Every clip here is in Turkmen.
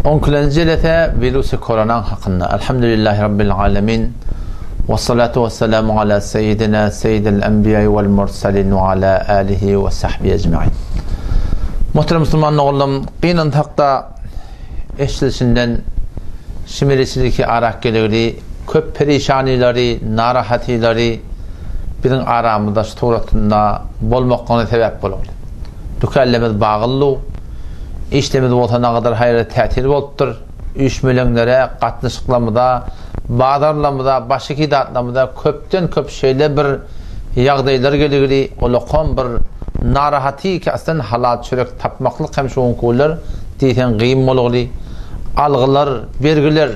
Onkilenji jelese wirusy koronaň hakynda. Elhamdülillahi Rabbil alemin. Vessalatu vesselamu ala seyyidina seyyidil enbiýai vel mursalin ve ala alihi ve sahbihi ecmain. Muhterem musulman oğullarım, gynansakda eşidilişinden şimiliçiliki arak gelegli köp perişanilary, narahatylary biziň aramyzda şu suratynda bolmaklygyna sebäp boldy. Dükanlarymyz bagyldy. Işlerimiz bolsa nagadar haýra täsir bolupdyr. Üýşmeleňlere, gatnaşyklarymyza, bazarlarymyza, başga zatlarymyza köpden-köp şeýle bir ýagdaýlar geligili, ulakam bir narahaty ki, aslan halal çörek tapmaklyk hem şu günki günler diýseň gyn bolugly. Algylar, bergiler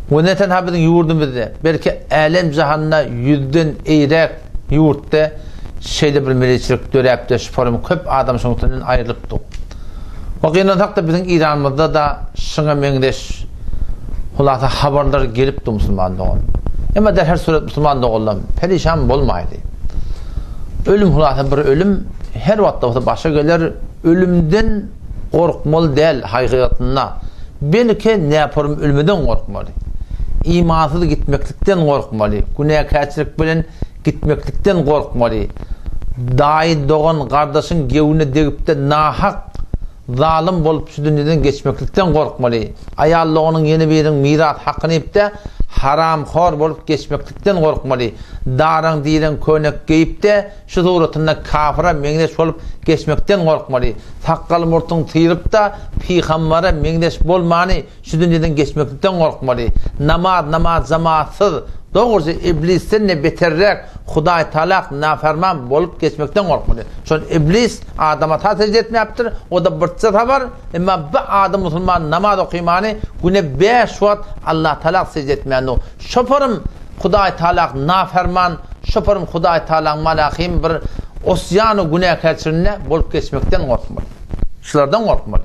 we ne tenha biziň ýurdumyzda, belki älem-jahanda ýüzden eýräk ýurtda şeýle bir meleçilik döräpdi, şu forum köp adam şoň üstünden aýrylypdy. We gynansak-da biziň Iranymyzda-da şuňa meňzeş hulasa habarlar gelipdi musulman dogan. Emma der her surat musulman doganlar perişan bolmaýdy. Ölüm hulasa bir ölüm her wagtda bolsa başa geler, ölümden gorkmaly däl hakykatynda. Belki näporum ölmeden gorkmaly. Imansyz gitmeklikden gorkmaly, günäkärçilik bilen gitmeklikden gorkmaly. Daýy, dogan, gardaşyň gewine degip-de nahak, zalym bolup şu dünýeden geçmeklikden gorkmaly. Aýal doganyň ýene biriniň miras hakyny iýip-de, haramhor bolup geçmeklikden gorkmaly. Daraň-direň köýnek geýip-de, şu suratynda kafyra meňzeş bolup geçmekden gorkmaly. Sakgal-murtuň syryp-da, pygambere meňzeş bolmany Şu dünýeden geçmeklikden gorkmaly. Namaz, namaz jamaatsyz, dogrusy iblisden-de beterräk Hudaý Talak naferman bolup geçmekden gorkmaly. Şol iblis Adama ta sežde etmäpdir, o-da birçe sabar, emma bir adam musulman namaz okymany güne bäş wagt Allah Talak sežde etmändir. Şoparym Hudaý Talak naferman, şoparym Hudaý Talaň malahym bir osýanu günäkärçiliginde bolup geçmekden gorkmaly. Şulardan gorkmaly.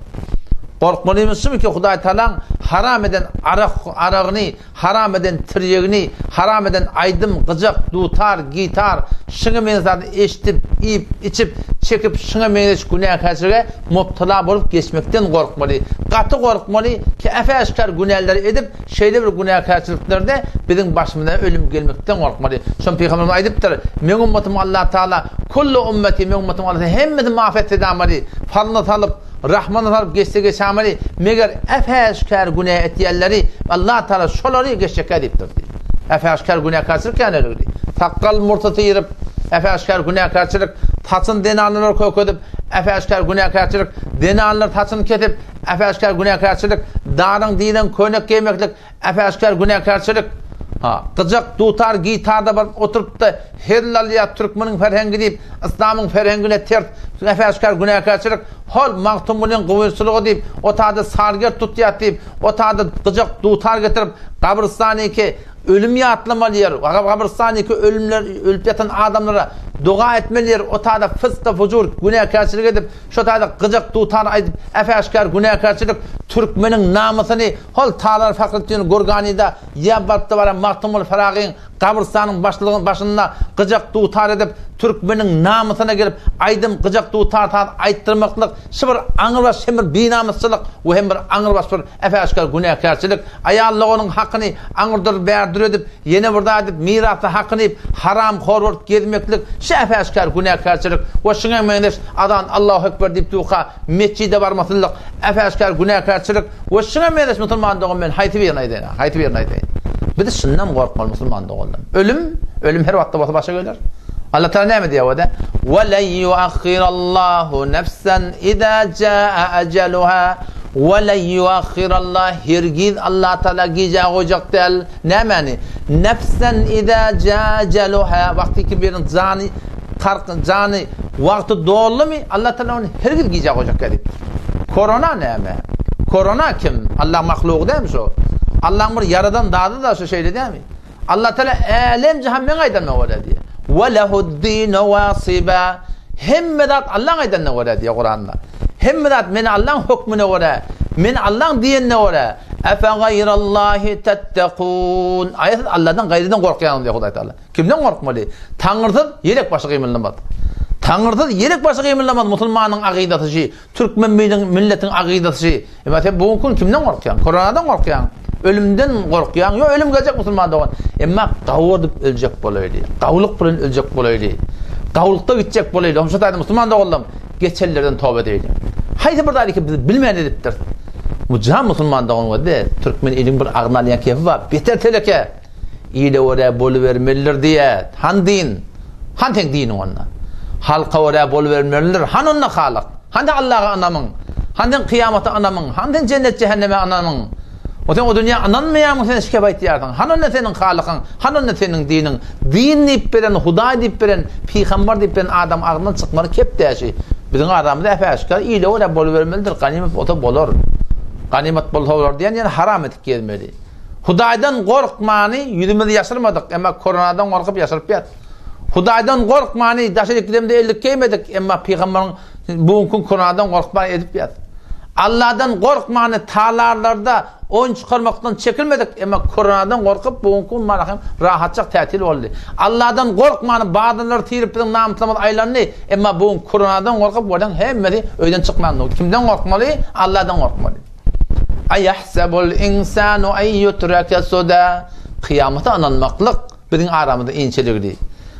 Gorkmalymyz şumy ki, Hudaý Tagalaň haram eden arak, aragyny, haram eden tirýegini, haram eden aýdym, gyjak, dutar, gitar, şuňa meňzeş zady eşidip, iýip, içip, çekip, şuňa meňzeş günäkärçilige mubtala bolup geçmekden gorkmaly. Gaty gorkmaly ki, äp-äşgär günäleri edip, şeýle bir günäkärçiliklerde biziň başymyza ölüm gelmekden gorkmaly. Şony Pygamberimiz aýdypdyr, Meň ummatym Allah Tagala, Kullu ummeti, meň ummatym Allah hemmesini maaf etse damary, falyna salyp, rahmanyna salyp geçse geçamary, meger äp-äşgär günä etýänleri Allah Tagala şolary geçjekkä diýipdir. Äp-äşgär günäkärçilik ýaly öyle. Sakgal murty syryp, äp-äşgär günäkärçilik, saçyny zenanlar kökedip, äp-äşgär günäkärçilik, zenanlar saçyny kesip, Äp-äşgär günäkärçilik, daryň-direň köýnek geýmeklik, äp-äşgär günäkärçilik. Ha, gyjak, dutar, gitarda baryp oturyp-da, hezil alýar türkmeniň ferhengi diýip, yslamyň ferhengine ters, äp-äşgär günäkärçilik. Hol, Magtymgulyň gowurçylygy diýip, o taýda sargert tutýas diýip, o taýda gyjak, dutar getirip, gabrystanyňky ölüm ýatlamaly ýer, gabrystanyňky ölümler, ölüp ýatan adamlara doga etmeli ýer, o taýda fysk-da-fujur, günäkärçilik edip, Şo taýda gyjak dutar aýdyp, äp-äşgär günäkärçilik türkmeniň namysyny hol Talar Fahretdin Gurganyda ýa barypda baran Magtymguly Pyragyň gabrystanyň başlygy başynda gyjak dutar edip, türkmeniň namysyna gelip aýdym gyjak dutar saz aýtdyrmaklyk şy bir aňrybaş hem bir binamysçylyk we hem bir aňrybaş bir äp-äşgär günäkärçilik. Aýal doganyň hakyny aňyrdyr bärdir edip, Ýene bir zat edip, mirasda hakyny iýip, haramhor bolup gezmeklik şu äp-äşgär günäkärçilik we şuňa meňzeş azan Allahu Ekber diýip durka metjide barmasynlyk äp-äşgär günäkärçilik we şuňa meňzeş musulman dogan men haýsy birini aýdaýyn, haýsy birini aýdaýyn. Biz şundan gorkmaly musulman doganlar. Ölüm, ölüm her wagtda bolsa başa geler. Allah Taala näme diýýär o-da? Ve len yuahhirallahu nefsen iza jaa ajaluha ve len yuahhirallah hergiz Allah Taala gijä goýjak däl. Nämäni? Nefsen iza jaa ajaluha wagty ki biriniň jany tark jany wagty doldumy Allah Taala ony hergiz gijä goýjak däl diýipdir. Korona näme? Korona kim? Allaň mahlugy dälmi şo? Allaň bir ýaradan zady da şo şeýle dälmi? Allah Taala älem jahan meň aýdanyma görä diýýär. Ve lehu'd-dinu wasiba. Hemme zat Allaň aýdanyna görä diýýär Kuranda. Hemme zat men Allaň hökmüne görä, men Allaň diýenine görä. Efe gaýrallahi tettekun. Aý siz Allahdan gaýrydan gorkýaňyz diýýär Hudaý Taala. Kimden gorkmaly? Taňrysyz ýelek başy gymyldamaz. Taňyrsyz ýelek başy gymyldamaz musulmanyň agydasy şi, türkmen milletiň agydasy şi. Emma sen bu gün kimden gorkýaň? Koronadan gorkýaň? Ölümden gorkýaň? Ýok, ölüm geljek musulman dogan. Emma gawy edip öljek bolaýly. Gawulyk bilen öljek bolaýly. Gawulykda gitjek bolaýly. Onuň şu musulman doganlarym, geçenlerden toba edeýli. Haýsy bir zady ki biz bilmän edipdiris. Bu jan musulman dogan boldy. Türkmen iliň bir agzyna alýan kefi bar. Beter teleke. Ile görä bolubermelidir diýä. Han din. Han seň diniň onda. Halka görä bolubermelidir. Han onda halyk. Han sen Allaha ynamyň. Han sen kyýamata ynamyň. Han sen jennet jähenneme ynamyň. O sen o dünýä ynanmaýarmyň sen şikep aýtýarsyň. Han onda seniň halykyň. Han onda seniň diniň. Din diýip beren, Hudaý diýip beren, pygambar diýip beren adam agzyndan çykmaly kep däşi. Biziň aramyzda äp-äşgär ile görä bolubermelidir. Ganymat bolsa bolar. Ganymat bolsa bolar diýen ýaly haram edip gezmeli. Hudaýdan gorkmany ýüzümizi ýaşyrmadyk, emma koronadan gorkup ýaşyryp ýat. Hudaýdan gorkmany daşaryk gidemde ellik geýmedik, emma pygambaryň bu günki koronadan gorkman edip ýat. Alladan gorkmany talarlarda oýun çykarmakdan çekilmedik, emma koronadan gorkup bu günki gün mana hem rahatjak tätil boldy. Alladan gorkmany bazarlary tirip biziň namyslarymyz aýlandy, emma bu gün koronadan gorkup görseň hemmesi öýden çykman dur. Kimden gorkmaly? Alladan gorkmaly. Aýahsebul insanu en ýutreke suda. Kyýamata ynanmaklyk biziň aramyzda inçeligidi.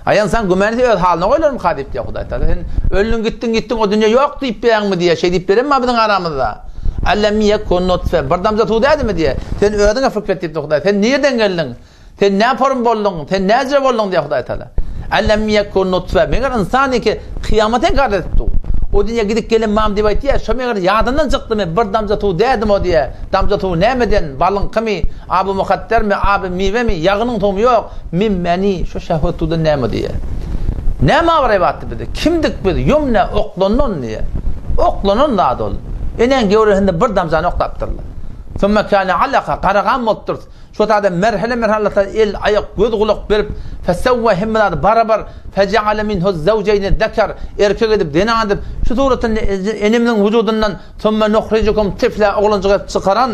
Aý ynsan gümänisi öz halyna goýlarmyka diýip diýýär Hudaý Taala. Sen öldüň gitdiň gitdiň o dünýe ýok diýip berýäňmi diýýär. Şeý diýip berenmi biziň aramyzda? Elem yekun nutfe. Bir damja suw dälmi diýýär. Sen özüňe pikir et diýipdir Hudaý. Sen nireden geldiň? Sen nä form bolduň? Sen näce bolduň diýýär Hudaý Taala. Elem yekun nutfe. Meger ynsan eke kyýamaty inkar edip dur. O dünýä gidip gelen mam diýip aýtýar, şo meger ýadyndan çykdymy, bir damja suw dädim o diýýär. Damja suw nämeden, balyňkymy, aby mukaddermi, aby miwemi, ýagynyň suwumy ýok, min meni, şo şehwet suwdan näme diýýär. Näme abraý batdy bize? Kimdik biz? Ýumna oklanan diýýär. Oklanan zat ol. Enäň göwresinde bir damjany oklapdyrlar. Summa kana alaka, gara gan bolupdyr. Şo taýda merhele-merhele Allah Taala el, aýak, göz, gulak berip, fesewwa hemme zady barabar, fejeale minhu'z-zewjeýni-zekar, erkek edip, zenan edip, şu suratynda enemiziň wujudyndan summe nuhrijukum tifla oglanjyk edip çykaran,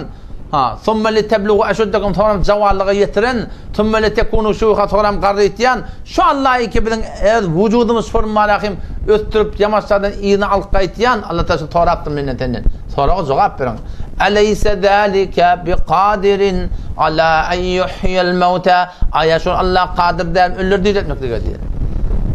ha, summe liteblugu eşuddekum soňram jawanlyga ýetiren, summe litekunu şuýuha soňram garrytýan, şu Allahy ki biziň öz wujudymyz formalahym ösdürip ýamaşlardan yzyna alyp gaýtýan, Allah Taala şu sorapdyr menden senden. Soraga jogap beriň. Eleýse zalike biqadirin ala en yuhyel mauta. Aýa şol Allah kadyr däl ölüleri diriltmeklige diýýär.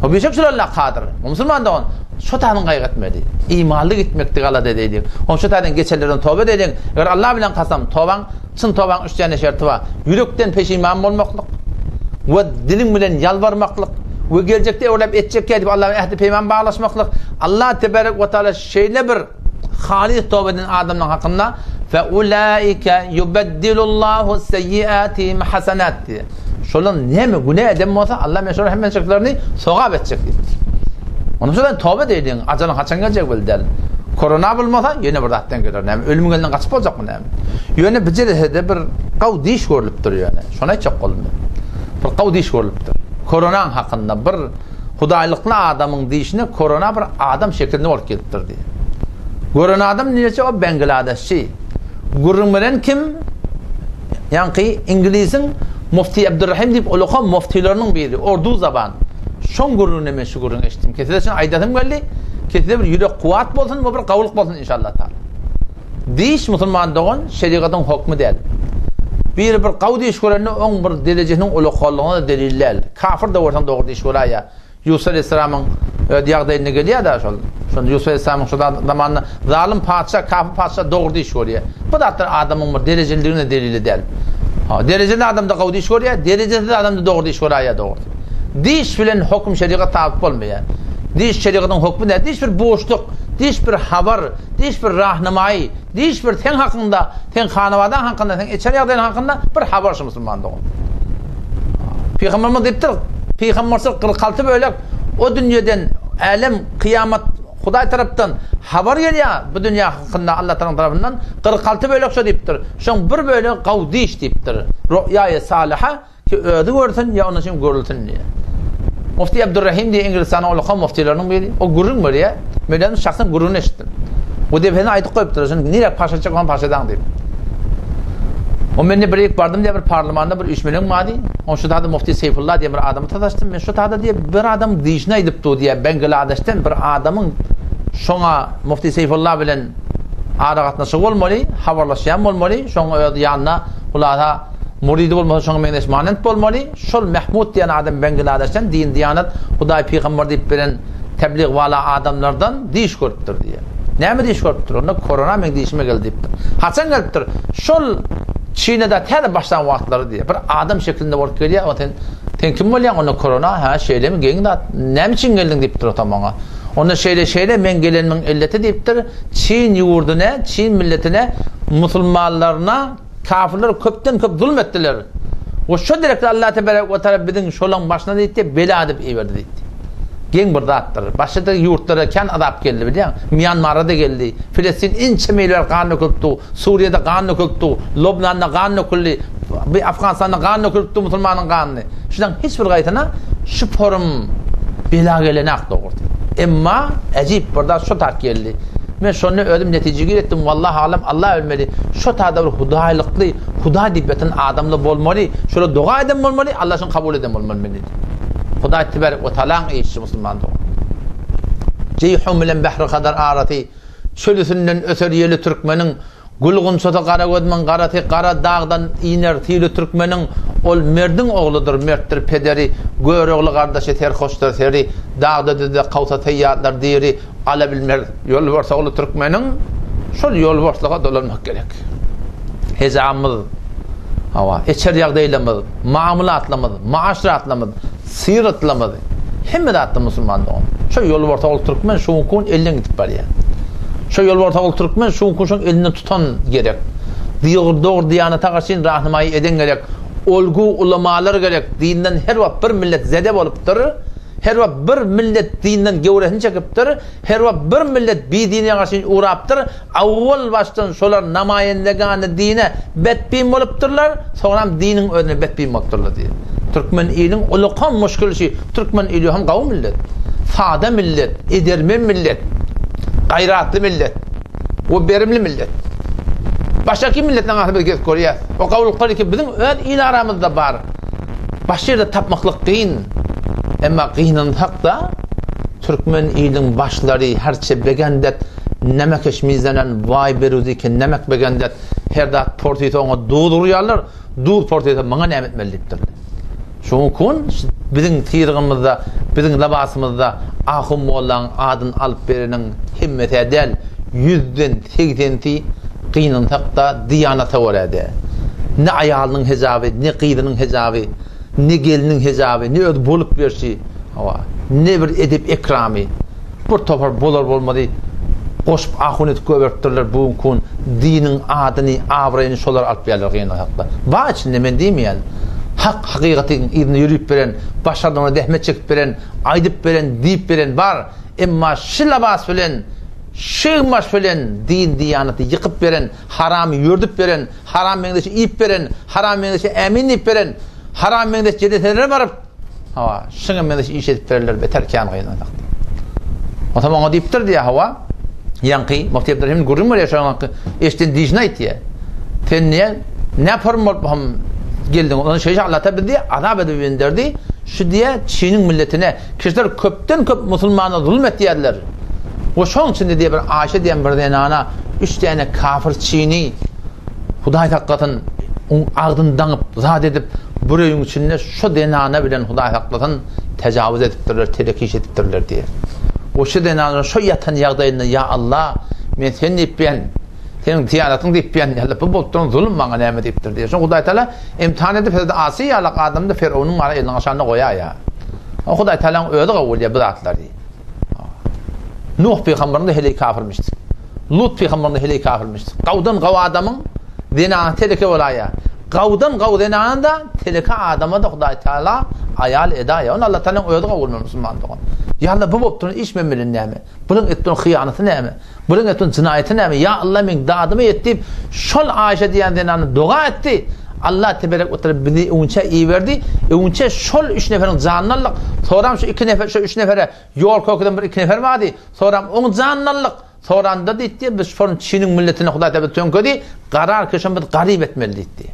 O bişek şol Allah kadyr. O musulman dogan şo taýdan gaýgy etmeli. Imanly gitmekdi alada edeýliň. Oň şo taýdan geçenlerden toba edeýliň. Eger Allah bilen kasam tobaň çyn tobaň üç däne şerti bar. Ýürekden peşiman bolmaklyk we diliň bilen ýalbarmaklyk we geljekde öwrep etjek diýip Allah bilen ähdi peýman baglaşmaklyk. Allah tebarek we taala şeýle bir Halys toba eden adamlaryň hakynda Fe ulaike yubeddilullahu seyyiatihim hasenat diýýär. Şolar näme günä eden bolsa Allah men şolaryň hemmeçiklerini sogap etjek diýipdir. Onuň üçin toba edeýliň, ajalyň haçan geljegi belli däl. Korona bolmasa ýene bir zatdan geler. Näme ölümiň elinden gaçyp boljakmy näme? Ýöne bu jelesede bir gaw diş görlüpdir ýöne. Şony aýtjak boldum men. Bir gaw diş görlüpdir. Koronaň hakynda bir Hudaýlykly adamyň dişine korona bir adam şekilinde bolup gelipdir diýýär. Gören adam niçe o Bangladeşçi. Gürrüň beren kim? Ýaňky Iňlisiň Mufti Abdurrahim diýip ulaka muftileriniň biri, ordu zaban. Şoň gürrüňini men şu gürrüňi eşitdim. Ki size şuny aýdasym geldi. Ki size bir ýürek kuwwat bolsun we bir gawulyk bolsun inşallah taala. Diş musulman dogan şerigatyň hokmy däl. Biri bir gawy diş görende oň bir derejesiniň ulakanlygyna delil däl. Kafir da görseň dogry diş göräýýär. Ýusup aleýhissalamyň öz ýagdaýynda gelýär-de şol. Şonda Ýusup aleýhissalamyň şo zamanynda zalym patyşa, kafir patyşa dogry diş görýär. Bu zatlar adamyň bir derejeliligine delili däl. Ha, derejeli adam da gawy diş görýär, derejesiz adam da dogry diş göräýýär dogrusy. Diş bilen höküm şerigat tabyt bolmaýar. Diş şerigatyň hökmi däl. Diş bir buşluk, diş bir habar, Diş bir rahnamaýy, diş bir seň hakyňda, seň hanabadaň hakynda, seň içeri ýagdaýyň hakynda bir habar şu musulman dogan. Pygamberimiz diýipdir, pygamberçilik 46 bölek o dünýeden älem kyýamat Hudaý tarapdan habar gelýär bu dünýä hakynda Allah Taala tarapyndan 46 bölek şo diýipdir. Şoň bir bölegi gaw diş diýipdir. Ruýaýy salyha Ki özi görsün ýa ondan soň görülsün diýýär. Mufti Abdurrahim diýen Inglistanyň ulaka muftileriniň biri. O gürrüň berýär. Men özüm şahsan gürrüňini eşitdim. Bu depesini aýdyp goýupdyr. Şuny nirä paş etjek bolsaň paş edaň diýip. O men bir ýek bardym diýýär, bir parlamanda bir üýşmeleň bardy. On şu tada Mufti Seýfulla diýen bir adamy sataşdym. Men şu tada diýýär, bir adam dişini aýdyp dur diýýär, Bangladeşden bir adamyň şoňa Mufti Seýfulla bilen aragatnaşygy bolmaly, habarlaşýan bolmaly, şoň öz ýanyna hulasa muridi bolmasa şoňa meňzeş manent bolmaly. Şol Mahmud diýen adam Bangladeşden din diýanat, Hudaý pygamber diýip beren teblig wala adamlardan diş görüpdir diýýär. Näme diş görüpdir? Onda korona meň dişime geldi diýipdir. Haçan gelipdir? Şol Çinede täze başlan wagtlary diýýär. Bir adam şeklinde bolup gelýär, o sen sen kim bolýaň? Onda korona, hä, şeýlemi, geň zat, näme üçin geldiň diýipdir otam oňa. Onda şeýle şeýle men gelenimiň illeti diýipdir, Çin ýurduna, Çin milletine, musulmanlaryna Kafirler köpden köp zulm etdiler. We şo derekde Allah tebarek we taala biziň şolaň başyna diýdi, bela edip iberdi diýdi. Geň bir zatdyr. Başga-da ýurtlara kän azap geldi bilýäň. Mýanmara-da geldi. Filestin ençeme ýyl bäri gan dökülip dur. Suriýada gan dökülip dur. Lubnanda gan döküldi. Bi Afganystanda gan dökülip dur musulmanyň ganyny. Şulaň hiç bir gaýsyna şu forum bela gelenak dogrusy. Emma äjip bir zat şo tak geldi. Men şonda özüm netije giretdim, wallahu alam, Allah bilmeli. Şo tada bir hudaýlykly, Hudaý diýip ýatan adamlar bolmaly, şolar doga eden bolmaly, Allah şony kabul eden bolmaly men diýdim. Hudaý tebarek we taalaň işi musulman dogan. Jeýhun bilen Behri Hazar arasy, çöl üstünden öser ýeli türkmeniň, Gül gunçasy gara gözümiň garasy, Gara dagdan iner sili türkmeniň, Ol merdiň ogludyr, mertdir pederi, Görogly gardaşy serhoşdyr seri, Dagda-düzde kawsa seýýadlar diri, Ala bilmez ýolbars ogly türkmeniň, Şol ýolbarslyga dolanmak gerek. Hejamyz, hawa, içer ýagdaýlarymyz, mamylatlarymyz, maşratlarymyz, Syratlamyz, hemme zatda musulman dogan. Şo ýolbars ogul türkmen şu günki gün elden gidip barýar. Şo ýolbars ogul türkmen şu günki şoň elinden tutan gerek. Dogry dogry diýanata garşy rahnamaýy eden gerek. Olgu ulamalar gerek. Dinden her wagt bir millet zede bolupdyr. Her wagt bir millet dinden gewresini çekipdir. Her wagt bir millet bidine garşy ugrapdyr. Awwal başdan şolar namaýendegany dine betbin bolupdyrlar, soňram diniň özüne betbin bolupdyrlar diýýär. Türkmen iliň ulakam muşkili şi, türkmen ili hem gawy millet, sada millet, edermen millet, gaýratly millet we berimli millet. Başgaky milletleriň arasynda biz gezip görýäs. O gawulyklar ki biziň öz il aramyzda bar. Başga ýerde tapmaklyk kyn. Emma gynansak-da, Türkmen iliň başlary herçe begendet, Nemekeş mizenen waý beruzi ki nemek begendet, Her zat porsisa oňa duz urýarlar, duz porsisa maňa näme etmeli diýipdirler. Şonuň üçin biziň syrgymyzda, biziň lybasymyzda Ahun mollaň adyny alyp bereniň hemmesi-ä däl, ýüzden segsensi gynansak-da diýanata görä däl. Ne aýalynyň hejaby, ne gyzynyň hejaby, ne gelniň hejaby, ne öz bolup berşi, hawa, ne bir edep-ekramy. Bir topar bolar-bolmazy goşup ahun edip goýberipdirler, bu günki gün diniň adyny, abraýyny şolar alyp ýörler gynansak-da. Bar içinde men diýmeýän. Hak, hakykatyň yzynda ýörüp beren, başarnygyna zähmet çekip beren, aýdyp beren, diýip beren bar. Emma şi labas bilen, şi baş bilen din-diýanaty ýykyp beren, haramy ýördüp beren, haram meňzeşi iýip beren, haram meňzeşe ämin diýip beren, haram meňzeş jedeselere baryp, hawa, şuňa meňzeş iş edip bererler beter kän gynansak. Onsoň oňa diýipdir diýýär, hawa, ýaňky Mufti Abdurrahim gürrüň berýär şoňa eşden diýişini aýtýar. Sen niýe ne form bolup hem geldiň? Ondan şeýle Allah ta bizi azap edip gönderdi. Şu diýe Çiniň milletine kişiler köpden köp musulmana zulum etýärler. We şoň içinde diýe bir Aýşe diýen bir zenana üç däne kafir Çini Hudaý saklasyn, oň agzyny daňyp, zat edip, bir öýüň içinde şo zenana bilen Hudaý saklasyn, tejawuz edipdirler, telek iş edipdirler diýýär. We şo zenana şo ýatan ýagdaýynda, Ýa Allah, men sen diýipýän, seniň zyýaratyň diýipýän, ýa Allah, bu bolup duran zulum maňa näme diýipdir diýýär. Şoň Hudaý Taala imtihan edip, Hezreti Asiýa ýalak adamda Ferownyň mara eliniň aşagynda goýaýýar. O Hudaý Taalaň özi gowy bilýär bu zatlary. Nuh pygamberyň-da heleý kafirmişdi. Lut pygamberyň-da heleý kafirmişdi. Gawdan gaw adamyň zenany teleke bolaýýar. Gawdan gaw zenany-da teleke adama-da Hudaý Teala aýal edaýýar. Ony Allah Tealanyň özi gowy bilmeli musulman dogan. Ýa Allah bu bolup duran iş men bilen näme? Bunuň edip duran hyýanaty näme? Bunuň edip duran jynaýaty näme? Ýa Allah meň dadyma ýet diýip, şol Aýşa diýen zenana doga etdi. Allah teberek we teala bizi öňçä iberdi. Öňçä şol üç neferiň janyny aldyk. Soram şu iki nefer, şu üç nefere ýol kökeden bir iki nefer bardy. Soram oň janyny aldyk. Soranda diýdi, biz şol Çiniň milletine Hudaý teala töňkedi. Garar ki şony biz garyp etmeli diýdi.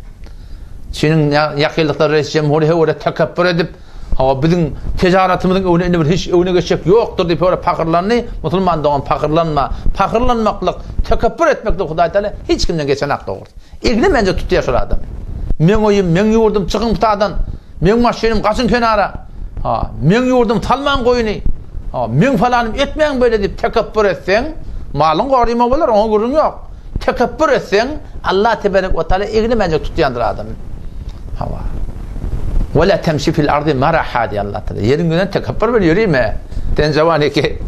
Çiniň ýakynlykda reis jemhuri höwre tekepbür edip, hawa biziň tejaratymyzyň öňüne indi bir hiç öňüne geçjek ýokdur diýip höwre pahyrlandy. Musulman dogan pahyrlanma. Pahyrlanmaklyk, tekepbür etmeklik Hudaý Taala hiç kimden geçenak dogrusy. Eglemänje tutýar şol adamy. Meň öýüm, meň ýurdum, çykyň putadan. Meň maşynym, gaçyň kenara. Ha, meň ýurdum, salmaň goýuny. Ha, meň falanym etmäň beýle diýip tekepbür etseň, malyň goryma bolar, oňa gürrüň ýok. Tekepbür etseň, Allah teberek we taala eglemänje tutýandyr adamy. Hawa. Ve la temşi fil ardy maraha diýýär Allah taala. Ýeriň ýüzünde tekepbür bilen ýörime. Sen jawan eke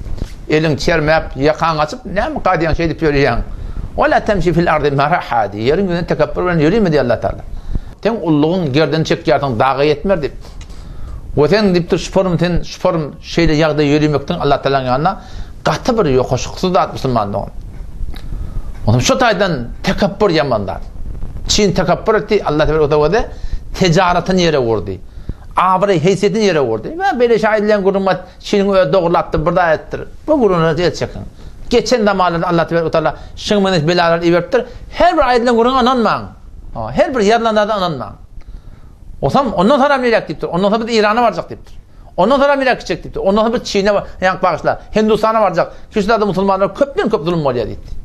eliň çermäp, ýakaň açyp, näme gadýaň şeýdip ýörýäň? Ve la temşi fil ardy maraha diýýär. Ýeriň ýüzünde tekepbür bilen ýörime diýýär Allah taala. Sen ullugyň gerden çekýärsiň, daga ýetmer diýip. We sen diýipdir, şuparym sen şuparym şeýle ýagdaý ýöremekden Allah taalaň ýanynda gaty bir ýokaşyksyz zat musulman dogan. Onsoň şu taýdan tekepbür ýaman zat. Çin tekepbür etdi, Allah tebaraka we tejaratyny ýere urdy. Abraý heýsiýetini ýere urdy. We beýle şey aýdylýan gürrüň bar, Çiniň özi dogrulapdyr, bir zat etdir. Bu gürrüňlerden el çekiň. Geçen zamanlarda Allah tebaraka we taala şuňa meňzeş belalary iberipdir. Her bir aýdylan gürrüňe ynanmaň. Her bir ýazylan zada ynanmaň. Osam ondan soňra niräk diýipdir. Ondan soň biz Eýrana barjak diýipdir. Ondan soňra niräk gitjek diýipdir. Ondan soň biz Çine, ýa bagyşla, Hindistana barjak. Şu ýerde musulmanlar köpden köp zulum bolýar diýipdir.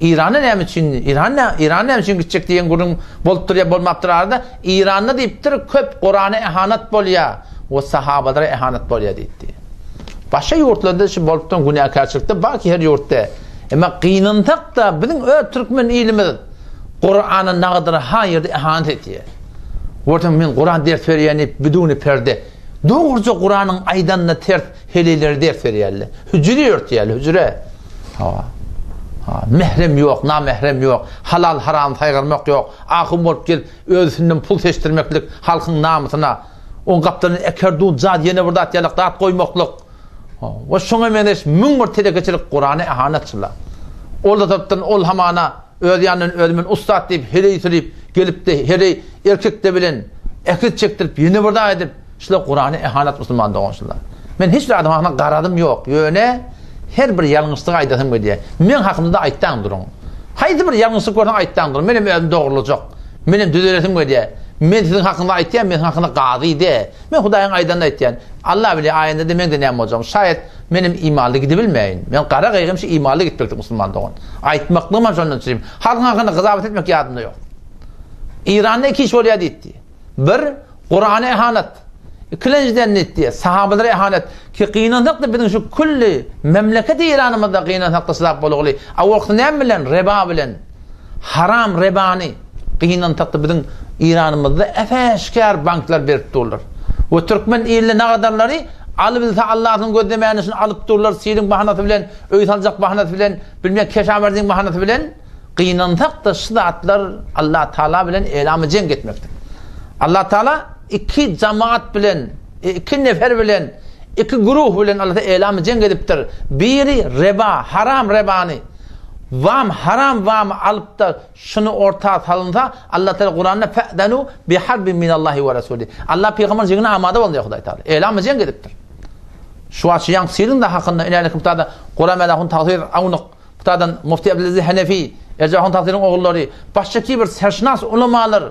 Eýrana näme üçin, Eýran näme, Eýran näme üçin gitjek diýen gürrüň bolupdyr ýa bolmapdyr arada. Eýranda diýipdir, köp Kurana ehanat bolýar we sahabalara ehanat bolýar diýipdir. Başga ýurtlarda şu bolup duran günäkärçilikde bar ki her ýurtda. Emma gynansak-da biziň öz türkmen ilimiz Kurana nagadyr ha ýerde ehanet etýär. Görseň men Kuran ders berýän diýip biduni perde. Dogruja Kuranyň aýdanyna ters heleýlere ders berýärler. Hüjüre ýörtýärler, hüjüre. Ha. Ha, mährem ýok, namährem ýok, halal haram saýgarmak ýok. Ahun bolup gelip öz üstünden pul seçdirmeklik halkyň namysyna. Oň gapdalynda eker duz jaz ýene bir zat ýalak zat goýmaklyk. We şoňa meňzeş 1001 telekeçilik Kurana ehanetçiler. Ol da tarapdan ol hamana Öz ýanyndan özi men ussat diýip heleý sürüp gelipdi, heleý erkekde bilen ekiz çekdirip ýene bir zat edip, şular Kurany ehanat musulman dogan şular. Men hiç bir adam hakyna garazym ýok, ýöne her bir ýalňyşlygy aýdasym gelýär. Meň hakymda aýtdaň duruň. Haýsy bir ýalňyşlyk görseň aýtdaň duruň. Menem özüm dogrulajak. Menem düzelesim gelýär. Men siziň hakyňyzda aýtýan, men siziň hakyňyzda gazy däl. Men Hudaýyň aýdanyny aýtýan. Allah bilýär aýynda-da meň-de näme boljagymy. Şaýat menem imanly gidibilmäýin. Men gara gaýgym şu imanly gitmekdir musulman dogan. Aýtmaklygym hem şondan çürim. Halkyň hakynda gyzabat etmek ýadymda ýok. Eýranda iki iş bolýar diýdi. Bir, Kurana ehanet. Ikilenjiden diýdi, sahabalara ehanet. Ki gynansak-da biziň şu külli memleket Eýranymyzda gynansak-da şylap bolugly. Awalky näme bilen? Reba bilen. Haram rebany gynansak-da biziň Eýranymyzda äşgär banklar berip durlar. We türkmen illi nagadarlary alybilse Allahyň gözlemäni üçin alyp durlar, siliň bahanasy bilen, öý saljak bahanasy bilen, bilmeýän keşawerdiň bahanasy bilen gynansak-da şu zatlar Allah Taala bilen elamy jeň etmekdir. Allah Taala iki jamaat bilen, iki nefer bilen, iki guruh bilen Allah elamy jeň edipdir. Biri reba, haram rebany Wam haram wamy alypda şuny orta salynsa Allah Taala Kuranda fe'denu bi harbin minallahi we rasuli. Allah pygamber jeňine amada bolun diýýär Hudaý Taala. Elamy jeň edipdir. Şu wagt şu ýaňky siriň da hakynda inälik mutada Kuran melahun tagsyr awnyk mutadan Mufti Abdulaziz Hanefi, Erjahun tagsyryň ogullary, başga bir serşinas ulamalar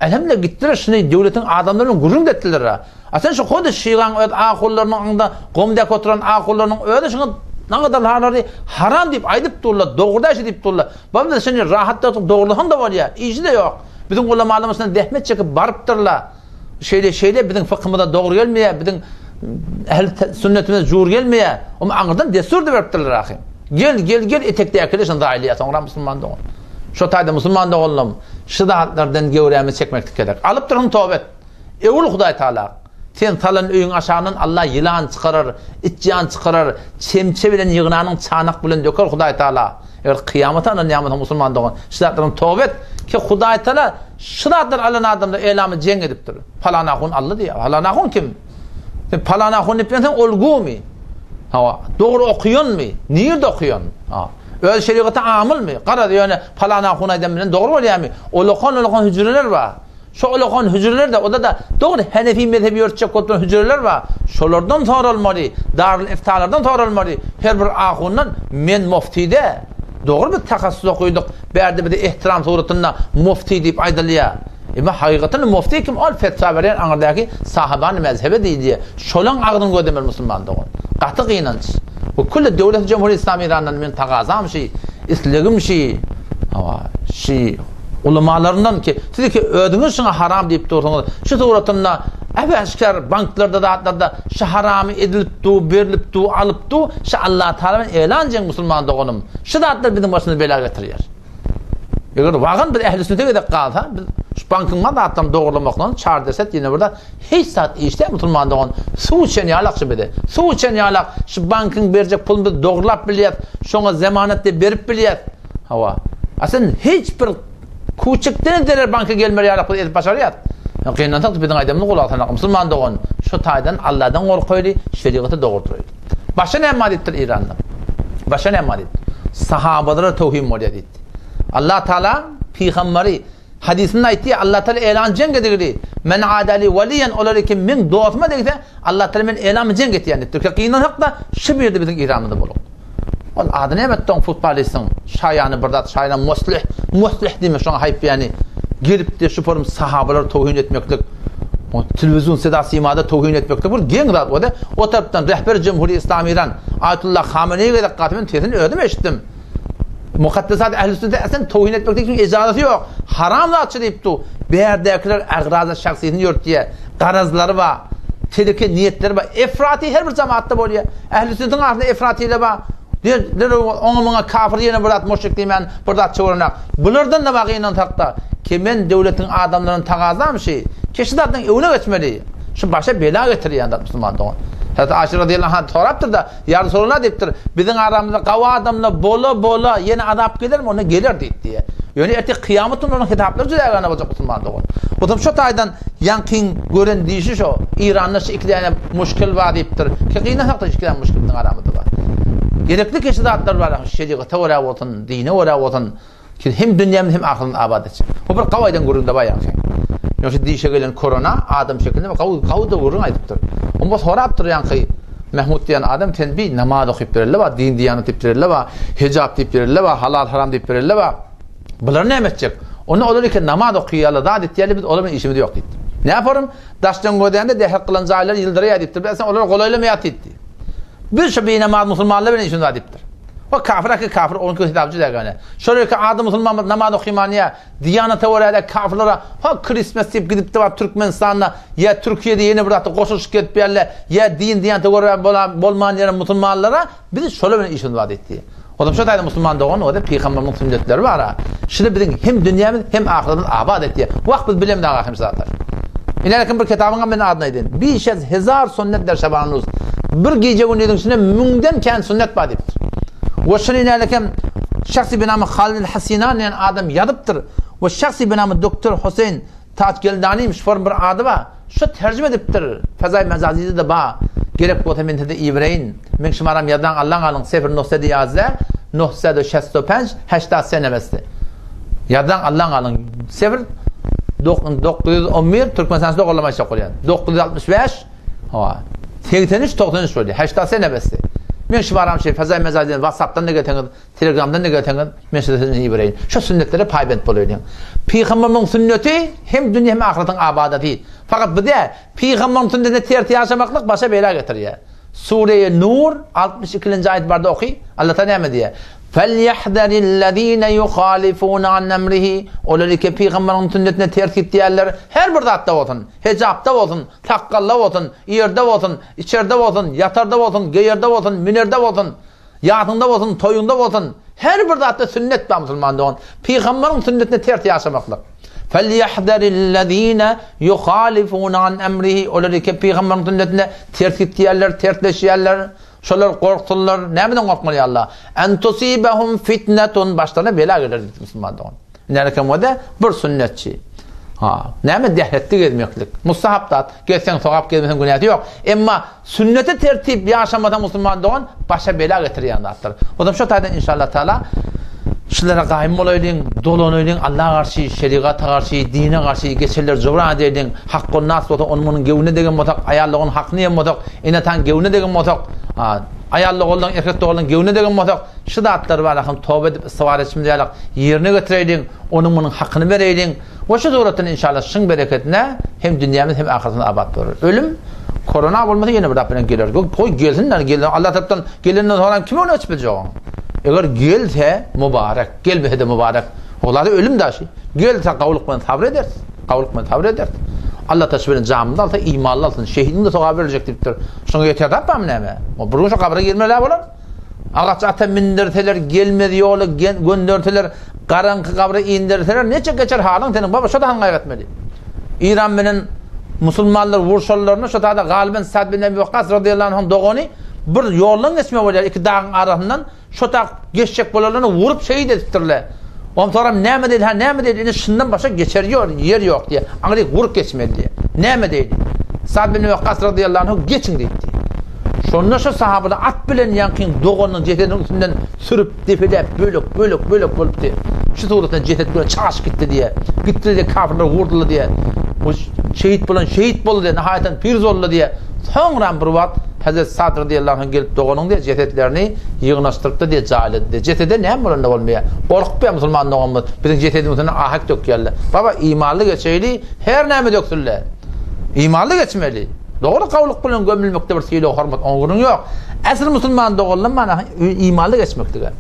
elhamdülillah gitdiler şuny döwletiň adamlary bilen gürrüň etdiler. A sen şu hody şygaň öz ahullarynyň aňda gomdäki oturan ahullarynyň özi şuňa nagadar halary haram diýip aýdyp durlar, dogry däl diýip durlar. Bamda sen rahat oturyp dogrulan da bolýar, işi-de ýok. Biziň ulamalarymyz şundan zähmet çekip barypdyrlar. Şeýle şeýle biziň fykhymyza dogry gelmeýär, biziň ähli sünnetimize jur gelmeýär. Oňa aňyrdan destur-da beripdirler ahym. Gel, gel, gel etekdäkiler şuny zaýalaýar soňra musulman dogan. Şo taýda musulman doganlarym şu zatlardan göwrämizi çekmeklik gerek. Alyp durun toba et. Öwül Hudaý Taala, sen salan öýüň aşagyndan Allah ýylan çykarar, içýan çykarar, çemçe bilen ýygnanyň çanak bilen döker Hudaý Taala. Eger kyýamata ynanýan bolsaň musulman dogan, şu zatlardan toba et ki Hudaý Taala şu zatlary alan adamlar elamy jeň edipdir. Palan ahun aldy diýýär. Palan ahun kim? Sen palan ahun diýip ýörseň ol gumy? Hawa, dogry okaýanmy? Nirde okaýan? Ha. Öz şerigaty amylmy? Garaz ýöne palan ahun aýdan bilen dogry bolýarmy? Olakan olakan hüjreler bar. Şo ulakan hüjreler-de, onda-da dogry Henefi mezhebi ýörtjek bolup duran hüjreler bar. Şolardan soralmaly, Darül Iftalardan soralmaly. Her bir ahundan men mufti-de. Dogry biz tahassus okydyk, bärde bize ehtiram suratynda mufti diýip aýdylýar. Emma hakykatdan mufti kim ol fetwa berýän aňyrdaky sahybany mezhebe diýilýär. Şolaň agzyny gözlemeli musulman dogan. Gaty gynanç. Bu külli döwleti Cumhuriyet Islam Irandan men tagazam şi, islegim şi, hawa, şi ulamalaryndan ki, siz ki özüňiz şuňa haram diýip dursuňyz. Şu suratynda äp-äşgär banklarda zatlarda şu haramy edilip du, berlip du, alyp du, şu Allah Taala bilen elan jeň musulman doganym. Şu zatlar biziň başymyza bela getirýär. Eger wagan bir ähli sünnete gezek galsa, biz şu bankyň mal zatlaryny dogurlamakdan çar deset ýene bir zat hiç zat işde musulman dogan suw içen ýalak şu bize. Suw içen ýalak şu bankyň berjek puluny biz dogrulap bilýäs, şoňa zemanat diýip berip bilýäs. Hawa. A sen hiç bir kuçikden zerer banka gelmer ýalak biz edip başarýas. Gynansak biziň aýdamyz gulak sanak musulman dogan şu taýdan Allahdan gorkaýly, şerigaty dogurduraýly. Başa näme bar diýipdir Eýranda? Başa näme bar diýipdir? Sahabalara towhin bolýar diýipdir. Allah Taala pygamberi hadysynda aýtdy, Allah Taala elan jeň edigili. Men adali waliyan olar kim men dostuma degse, Allah Taala men elan jeň etýän diýipdir. Ki gynansak-da şu bir ýerde biziň Eýranymyzda bolup. Ol ady näme etdi oň futbolistiň? Şaýany bir zat, şaýana muslih, muslih diýmek şoňa haýp ýany. Gelipdi şu forum sahabalara towhin etmeklik. O telewizion seda simada towhin etmeklik bir geň zat boldy. O tarapdan rehber Cumhuriyet İslam İran Ayetullah Hameneýi gezek gaty men sesini özüm eşitdim. Mukaddesat ähli sünnete esen towhin etmeklik üçin ejazasy ýok. Haram zatçy diýipdi. Bärdäkiler agraza şahsyýetini ýörtýär. Garazlary bar. Teleke niýetleri bar. Efrati her bir jemaatda bolýar. Ähli sünnetiň arasynda efratiler bar. Derrew oňa muňa kafir ýene bir zat muşrik diýmän bir zat çöwrenak. Bulardan-da bar gynansak-da, ki men döwletiň adamlaryny tagazam şi, ki şu zatlaryň öňüne geçmeli. Şu başa bela getirýän zat musulman dogan. Hazreti Aişe razyýallahu anha sorapdyr-da, Ýa Resulallah diýipdir, biziň aramyzda gawy adamlar bola-bola ýene azap gelermi? Onda geler diýip diýýär. Ýöne ertir kyýamat güni onuň hesaplary juda gana boljak musulman dogan. Otam şo taýdan ýaňkyň gören diýşi şo, Eýranda şu iki däne muşkil bar diýipdir. Ki gynansak-da şu iki däne muşkil biziň aramyzda bar. Gerekli keşi zatlar bar, şerigata görä bolsun, dine görä bolsun. Ki hem dünýämizi hem ahyretimizi abat etjek. Bu bir gawy aýdan gürrüň-de bar ýaňky. Ýöne şu dişe gelen korona adam şekilinde bir gawy gawy-da gürrüň aýdypdyr. Onda sorapdyr ýaňky Mahmut diýen adam sen bir namaz okyp bereli bar, din diýanat diýip bereli bar, hijap diýip bereli bar, halal haram diýip bereli bar. Bulary näme etjek? Onda olar eken namaz okaýarlar, zat etýärler, biz olar bilen işimiz ýok diýipdir. Näme Daşdan gözlände dähek kylan jaýlar ýyldyraýar diýipdir. Biz olara golaýlamaýar diýipdir. Biz şu binamaz musulmanlar bilen işimiz bar diýipdir. O kafir aki kafir onuň hesabı juda gane. Şol ýeke ady musulman namaz okyman ýa diýanata görä-de kafirlere ha Christmas diýip gidip-de baryp Türkmenistanda ýa Türkiýede ýene bir zatda goşulyşyp gelip ýerle ýa din diýanata görä bolman ýere musulmanlara biz şolar bilen işimiz bar diýdi. Ozam şo taýda musulman dogan o-da pygamberimiň sünnetleri bar-a. Şuny biziň hem dünýämiz hem ahyretimiz abat etýär. Wah biz bilemzok ahim şu zatlar. Ileriki bir kitabyň men adyny aýdaýyn. Bişez hezar sünnet der şabanuz. Bir gije gündiziň içinde müňden kän sünnet bar diýipdir. We şuny ileriki şahsy binamy Halid Hasinan diýen adam ýazypdyr. We şahsy binamy doktor Huseýn Taç Geldanyň şu bir ady bar. Şu terjime edipdir. Fezaý Mezazide-de bar. Gerek bolsa men size ibereýin. Meň şumaram ýazan Allaň alyň sefr nohsedi ýazde, nohsedi şesto penç, heştad se nebesdi. Ýazan Allaň alyň sefr 911 Türkmenistanda dogurlama işe bolýar. 965 hawa 83 93 bolýar. Heştad se nebesdi. Men şumaram şey Fezaý Mezazide WhatsApp-dan da gelseňiz Telegramdan da gelseňiz, men size sözüni ibereýin. Şu sünnetlere paýbent bolaýlyň. Pygamberimiň sünneti hem dünýä hem ahyretiň abadaty. Fakat bu däl, pygamberiň sünnetine ters ýaşamaklyk başa bela getirýär. Sure-i Nur 62-nji aýat barda oky. Allah Taala näme diýýär? Felýahzarillezine yuhalifuna an emrihi. Olar ki pygamberiň sünnetine ters gitýärler. Her bir zatda bolsun, hijapda bolsun, sakgalda bolsun, ýerde bolsun, içerde bolsun, ýatarda bolsun, geýerde bolsun, münerde bolsun. Ýasyňda bolsun, toýuňda bolsun, her bir zatda sünnet bar musulman dogan. Pygambaryň sünnetine ters ýaşamaklyk. Felýahzarillezine yuhalifuna an emrihi olar ki pygambaryň sünnetine ters gitýärler, tersleşýärler. Şolar gorksunlar. Nämeden gorkmaly Allah? En tusibahum fitnetun başlaryna bela geler diýdi musulman dogan. Näme bolsa bir sünnetçi. Ha, näme dehletli gezmeklik. Mustahap zat. Gezseň sogap, gezmeseň günäsi ýok. Emma Sünnete tertip ýaşamasaň musulman dogan başa bela getirýän zatdyr. Onsoň şo taýdan inşallah taala şulara gaýym bolaýlyň, dolanaýlyň, Allaha garşy, şerigata garşy, dine garşy geçenleri jybran edeýliň. Hakkun nas bolsa onuň munuň gewine degen bolsak, aýal doganyň hakyny iýen bolsak, ene-ataň gewine degen bolsak, aýal doganlaryň, erkek doganlaryň gewine degen bolsak, şu zatlar barahym toba edip istigfar etişimiz ýalak ýerine getireýliň, onuň munuň hakyny bereýliň. We şu suratdan inşallah şyň bereketine hem dünýämiz hem ahyretimiz abat bolar. Ölüm korona bolmasa ýene bir zat bilen geler. Goý gelsin, gelsin. Allah tarapdan gelenden soňra kim ony açyp biljek oň? Eger gelse mübarek, gelmese-de mübarek. Olar ölüm daşy. Gelse gawulyk bilen sabyr ederis. Gawulyk bilen sabyr ederis. Allah taşy bilen jamyny alsa, imanly alsyn, şehidiň de sogaby beriljek diýipdir. Şoňa ýeter tapmam näme? O bir gün şu gabra girmeli bolar. Agaç ata mindirseler, gelmez ýola gönderseler, garaňky gabra indirseler, neçe geçer halyň seniň baba, şo-da haňňaýyk etmeli. Eýran bilen musulmanlar urşanlarynda şo taýda Galyban Sad bin Ebi Wakkas radiyallahu anhuň dogany bir ýoldan geçme bolýar, iki dagyň arasyndan şo tak geçjek bolanlaryny vurup şehit edipdirler. Onsoňam näme diýdi, ha näme diýdi, indi şundan başga geçer ýol, ýer ýok diýýär. Aňryk vurup geçmeli diýýär. Näme diýdi? Sad bin Wakkas radiyallahu anhu geçiň diýipdi. Şonda şu sahabalar at bilen ýaňkyň doganynyň jesediniň üstünden sürüp, depeläp, bölek, bölek, bölek bolupdy. Şu suratda jeset bilen çaşyp gitdi diýýär. Gitdi diýýär, kafirler vurdular diýýär. Bu şehit bolan şehit boldy diýýär, nihaýatan piruz boldy diýýär. Soňram bir wagt Hazret Sad radiyallahu anh gelip doganyň diýýär, jesetlerini ýygnaşdyrypdy diýýär, jaýlady diýýär. Jesede näme bolanda bolmaýar. Gorkup ýa musulman doganymyz biziň jesedimiz ahek dökýärler. Baba imanly geçeýli, her näme döksünler. Imanly geçmeli. Dogry gawlyk bilen gömülmekde bir sylag hormat oňa gürrüň ýok. Äsli musulman doganlar mana imanly geçmeklige.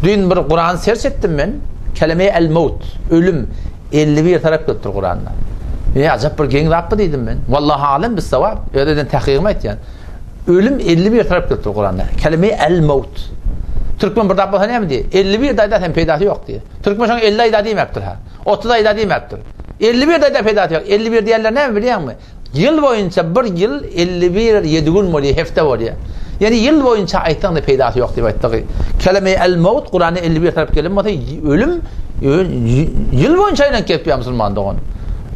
Düýn bir Kurany serç etdim men. Kelime el maut, ölüm 51 tarap gelipdir Kuranda. E ajap bir geň zat bu diýdim men. Wallahi alem bis sawab. Öz eden tahkygymy aýtýan. Ölüm 51 tarap gelipdir Kuranda. Kelime el maut. Türkmen bir zat bolsa näme diýer? 51 daýda sen peýdasy ýok diýer. Türkmen şoňa 50 aýda diýmäpdir ha. 30 aýda diýmäpdir. 51 daýda peýdasy ýok. 51 diýenler näme bilýäňmi? Ýyl boýunça bir ýyl 51 ýedi gün bolýar, hepde bolýar. Ýani ýyl boýunça aýtsaň-da peýdasy ýok diýip aýtdygy. Kelime el-maut Kuranda 51 tarap gelen bolsa, ölüm ýyl boýunça aýlanyp gelip ýa musulman dogan.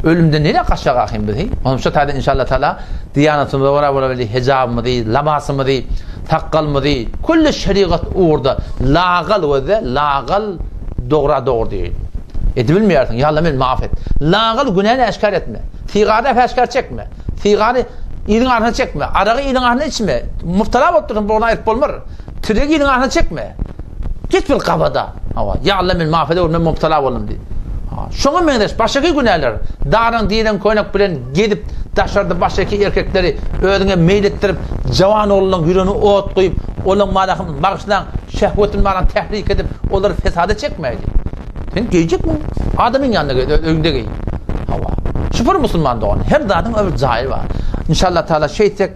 Ölümden nere gaçjak ahym biz? Onuň şu taýda inşallah taala diýanatymyza görä bolmaly hijabymyzy, labasymyzy, sakgalymyzy külli şerigat ugurda lagal we lagal dogra dogry diýil. Edibilmeýärsiň, ýa Allah meni maaf et. Lagal günäni äşgär etme. Sigary äşgär çekme. Sigary iliň arasynda çekme. Aragy iliň arasynda içme. Mubtala bolup dursun, bu aýryp bolmar. Tiregi iliň arasynda çekme. Git bir gabada. Hawa, ýa Allah meni maaf eder, men mubtala boldum diý. Ha, şoňa meňzeş başga günäler. Daryň diýlen köýnek bilen gezip daşarda başga erkekleri özüňe meýil etdirip, jawan oglunyň ýüregine ot guýup, olaň manasyny bagyşlaň, şehwetini mana tährik edip, olary fesada çekmäýdi. Sen geýjekmiň? Adamyň ýanynda geý, öz öýüňde geý. Hawa. Şükür musulman dogan. Her zadyň öz jaýy bar. Inşallah taala şeýtsek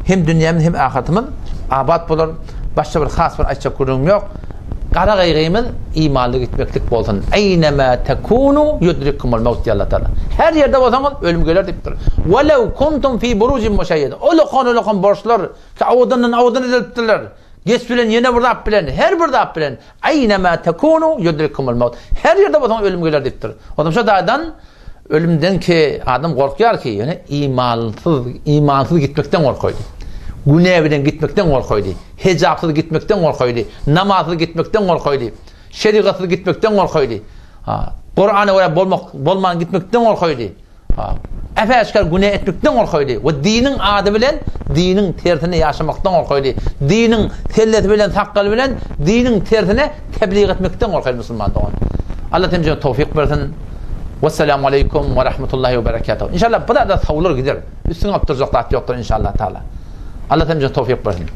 hem dünýämiz hem ahyretimiz abat bolar. Başga bir has bir aýtjak gürrüňim ýok. Gara gaýgymyz imanly gitmeklik bolsun. Eýnema tekunu yudrikkumul maut diýýär Allah taala. Her ýerde bolsaňyz ölüm geler diýipdir. Welew kuntum fi burujin muşayyeda. Ulakan-ulakan borçlar ki owadandan owadan edilipdirler. Geç bilen ýene bir zat bilen, her bir zat bilen Eýnemâ tekûnû yudrikkumul mewt. Her ýerde bolsaň ölüm geler diýipdir. Onsoň şo taýdan ölümden ki adam gorkýar ki, ýöne imansyz, imansyz gitmekden gorkaýdy. Günä bilen gitmekden gorkaýdy. Hijapsyz gitmekden gorkaýdy. Namazsyz gitmekden gorkaýdy. Şerigatsyz gitmekden gorkaýdy. Ha, Kur'ana görä bolmak, bolman gitmekden gorkaýdy. Äp-äşgär günä etmekden gorkaýly we diniň ady bilen diniň tersine ýaşamakdan gorkaýly. Diniň sellesi bilen, sakgaly bilen diniň tersine tebliğ etmekden gorkaýly musulman dogan. Allah hemmämize towfik bersin. Wesselamu aleýkum we rahmetullahi we berekatuh. Inşallah bu zada sawlar gider. Üstüňe alyp durjak zat ýokdur inşallah taala. Allah hemmämize towfik bersin.